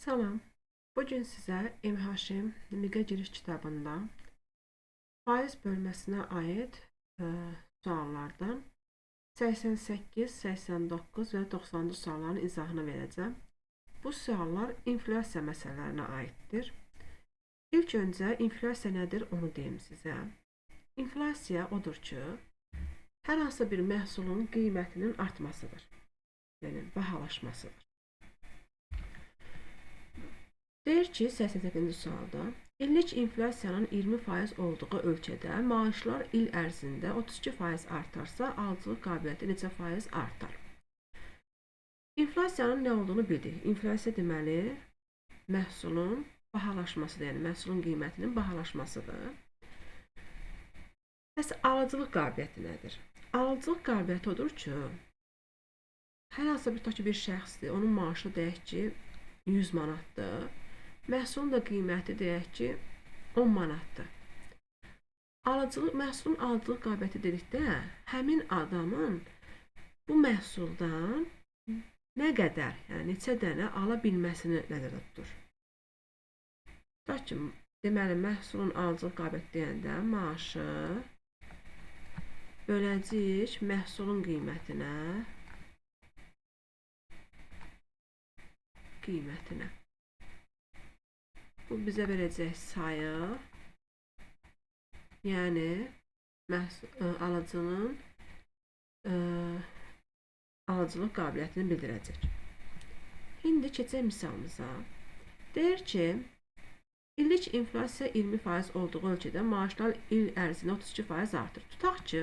Salam. Bugün sizə M. Haşim Nüvə giriş kitabında faiz bölməsinə aid suallardan 88, 89 və 90-cı sualların izahını verəcəm. Bu suallar inflyasiya məsələlərinə aiddir. İlk öncə inflyasiya nədir onu deyim sizə. İnflyasiya odur ki, hər hansısa bir məhsulun qiymətinin artmasıdır. Yəni bahalaşmasıdır. Deyir ki, 88-ci sualda illik inflyasiyanın 20% olduğu ölkədə maaşlar il ərzində 32% artarsa, alıcılıq qabiliyyəti neçə faiz artar? İnflyasiyanın nə olduğunu bildik. İnflyasiya deməli məhsulun bahalaşmasıdır, yəni məhsulun qiymətinin bahalaşmasıdır. Bəs alıcılıq qabiliyyəti nədir? Alıcılıq qabiliyyəti odur ki, hər hansısa bir tutaq ki, bir şəxsdir, onun maaşı deyək ki, 100 manatdır. Məhsulun da qiyməti deyək ki, 10 manatdır. Alıcılıq, məhsulun alıcılıq qabiliyyəti dedikdə, həmin adamın bu məhsuldan nə qədər, yəni neçə dənə ala bilməsini nəzərdə tutur. Tutaq ki, deməli, məhsulun alıcılıq qabiliyyəti deyəndə maaşı böləcəyik məhsulun qiymətinə. Bu bizə verəcək sayı, yəni alıcının alıcılıq qabiliyyətini bildirəcək. İndi keçək misalımıza. Deyir ki, illik inflyasiya 20% olduğu ölkədə maaşlar il ərzində 32% artır. Tutaq ki,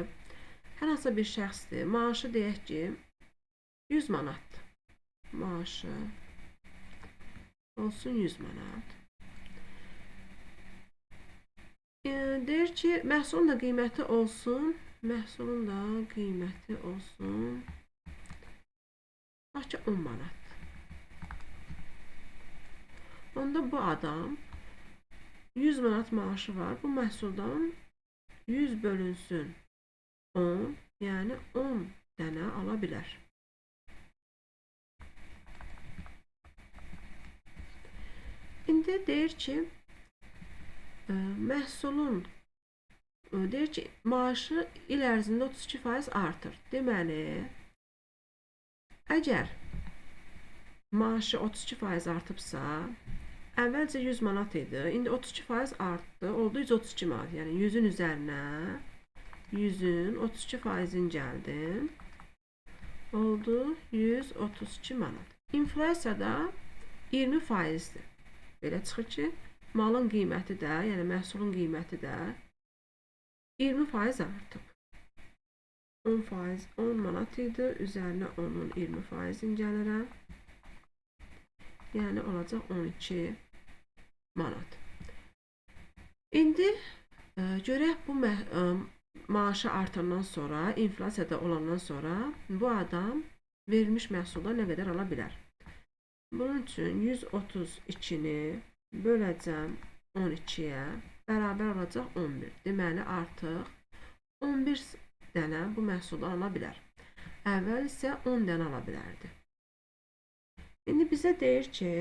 hər hansısa bir şəxsdir, maaşı deyək ki, 100 manatdır. Maaşı olsun 100 manat. Deyir ki, məhsulun da qiyməti olsun, tutaq ki, 10 manat. Onda bu adam 100 manat maaşı var. Bu məhsuldan 100 bölünsün 10, yəni 10 dənə ala bilər. İndi deyir ki, məhsulun, deyir ki, maaşı il ərzində 32% artır. Deməli, əgər maaşı 32% artıbsa, əvvəlcə 100 manat idi, indi 32% artdı, oldu 132 manat. Yəni 100-ün üzərinə 100-ün 32%-in gəldim, oldu 132 manat. İnflyasiya da 20%-dir. Belə çıxır ki, malın qiyməti də, yəni məhsulun qiyməti də 20% artıb. 10%, 10 manat idi, üzərinə 10-un 20%-in gəlirəm. Yəni olacaq 12 manat. İndi görək bu maaşı artandan sonra, inflyasiyada olandan sonra bu adam verilmiş məhsuldan nə qədər ala bilər? Bunun üçün 132-ni böləcəm 12-yə, bərabər olacaq 11. Deməli, artıq 11 dənə bu məhsuldan ala bilər. Əvvəl isə 10 dənə ala bilərdi. İndi bizə deyir ki,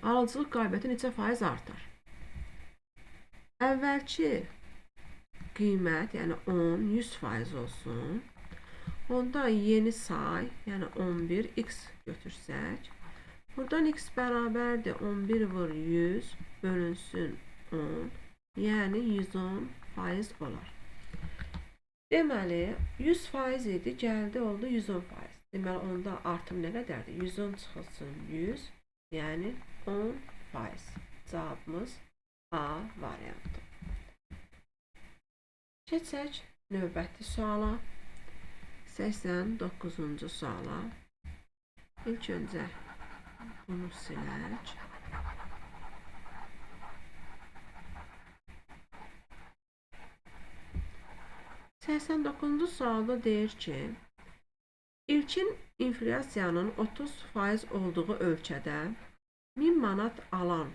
alıcılıq qabiliyyəti neçə faiz artar? Əvvəlki qiymət, yəni 10, 100% olsun. Onda yeni say, yəni 11, x götürsək, buradan x bərabərdir 11 vur 100 bölünsün 10, yəni 110% olar. Deməli, 100% idi, gəldi, oldu 110%. Deməli, onda artım nə qədərdir? 110 çıxılsın 100, yəni 10%. Cavabımız A variantı. Keçək növbəti suala. 89-cu suala. İlk öncə bunu silək. 89-cu sualda deyir ki, ilkin inflyasiyanın 30% olduğu ölkədə 1000 manat alan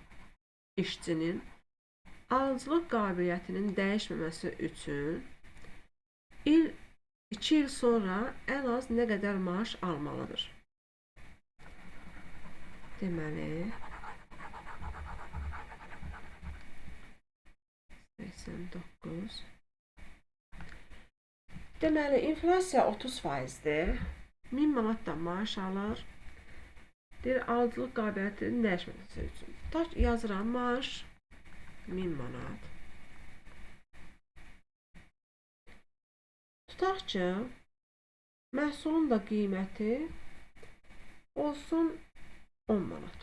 işçinin alıcılıq qabiliyyətinin dəyişməməsi üçün 2 il sonra ən az nə qədər maaş almalıdır? Deməli, 89. Deməli, inflyasiya 30%-dir. 1000 manatdan maaş alır. Deyir, alıcılıq qabiliyyətinin dəyişməsi üçün. Tutaq, yazıram, maaş 1000 manat. Tutaq ki, məhsulun da qiyməti olsun 10 manat.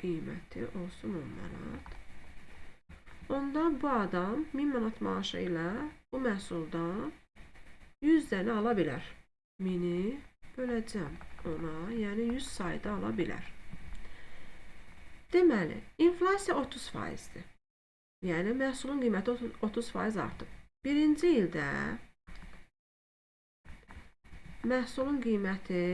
Qiyməti olsun 10 manat. Onda bu adam 1000 manat maaşı ilə bu məhsuldan 100 dənə ala bilər. 1000-i böləcəm ona, yəni 100 sayda ala bilər. Deməli, inflyasiya 30%-dir. Yəni, məhsulun qiyməti 30% artıb. Birinci ildə məhsulun qiyməti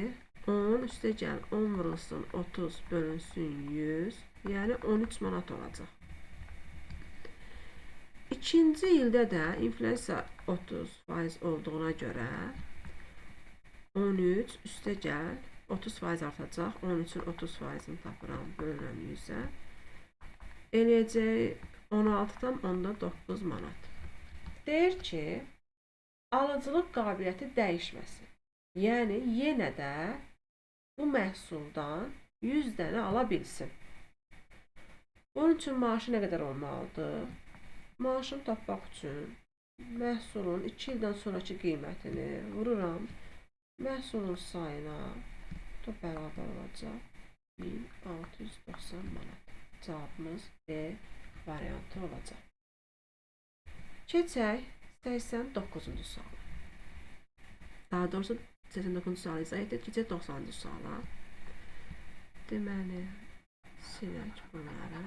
10, üstə gəl 10 vurulsun 30 bölünsün 100, yəni 13 manat olacaq. İkinci ildə də inflyasiya 30% olduğuna görə 13 üstə gəl 30% artacaq. 13-ün 30%-ni tapıram, bölürəm 100-ə. Eləyəcək 16,9 manat. Deyir ki, alıcılıq qabiliyyəti dəyişməsin. Yəni, yenə də bu məhsuldan 100 dənə ala bilsin. Bunun üçün maaşı nə qədər olmalıdır? Maaşını tapmaq üçün məhsulun 2 ildən sonraki qiymətini vururam. Məhsulun sayına da bərabər olacaq 1690 manat. Cavabımız B variantı olacaq. Keçək 89-cu suala. Daha doğrusu 89-cu sualı izah etdik. Keçək 90-cı suala. Deməli, silək bunları.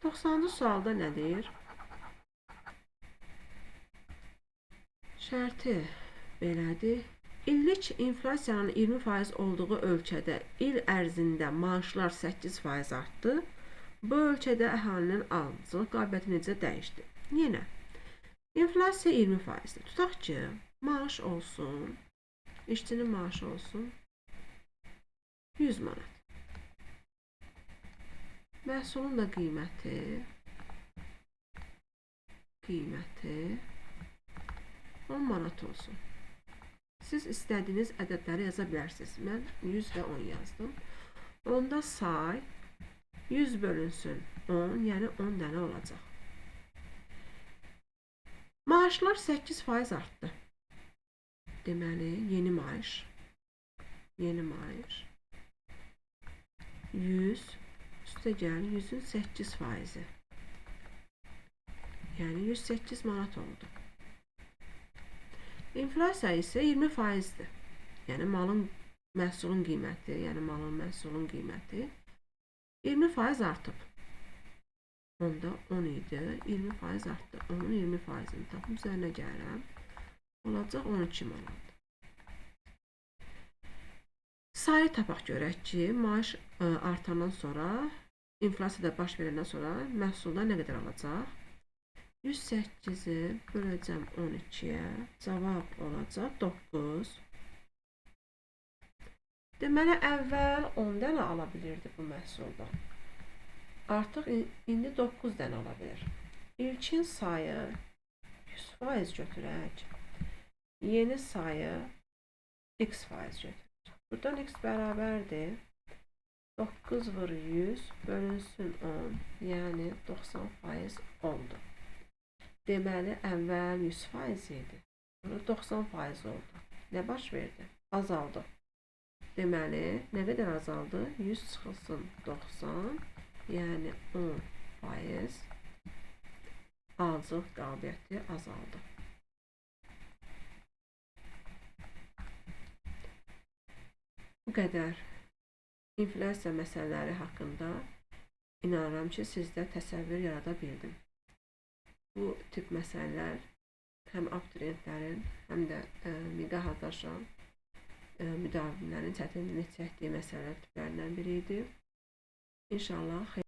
90-cı sualda nə deyir? Şərti belədir. İllik inflyasiyanın 20% olduğu ölkədə il ərzində maaşlar 8% artdı. Bu ölkədə əhalinin alıcılıq qabiliyyəti necə dəyişdi? Yenə, inflyasiya 20%-dir. Tutaq ki, maaş olsun, işçinin maaşı olsun 100 manat. Məhsulun da qiyməti 10 manat olsun. Siz istədiyiniz ədədləri yaza bilərsiniz. Mən 100 və 10 yazdım. Onda say 100 bölünsün 10, yəni 10 dənə olacaq. Maaşlar 8% artdı. Deməli, yeni maaş 100 üstə gəl 100-ün 8%-i. Yəni 108 manat oldu. İnflyasiya isə 20%-dir. Yəni malın, məhsulun qiyməti, yəni malın, məhsulun qiyməti 20% artıb. Onda 10 idi, 20% artdı. Onun 20%-ni tapıb üzərinə gəlirəm. Olacaq 12 manat. Sayı tapaq görək ki, maaş artandan sonra, inflyasiya da baş verəndən sonra məhsuldan nə qədər alacaq? 108-i böləcəm 12-yə, cavab olacaq 9. Deməli, əvvəl 10 dənə ala bilirdi bu məhsuldan. Artıq indi 9 dənə ala bilir. İlkin sayı 100% götürək. Yeni sayı x faiz götürək. Buradan x bərabərdir. 9 vur 100 bölünsün 10, yəni 90% oldu. Deməli, əvvəl 100% idi. Sonra 90% oldu. Nə baş verdi? Azaldı. Deməli, nə qədər azaldı? 100 çıxılsın 90, yəni 10% alıcılıq qabiliyyəti azaldı. Bu qədər inflyasiya məsələləri haqqında inanıram ki, sizdə təsəvvür yarada bildim. Bu tip məsələlər həm abituriyentlərin, həm də miqə hazırlaşan müdavimlərin çətinlik çəkdiyi məsələlər tiplərindən biri idi. İnşallah xeyir.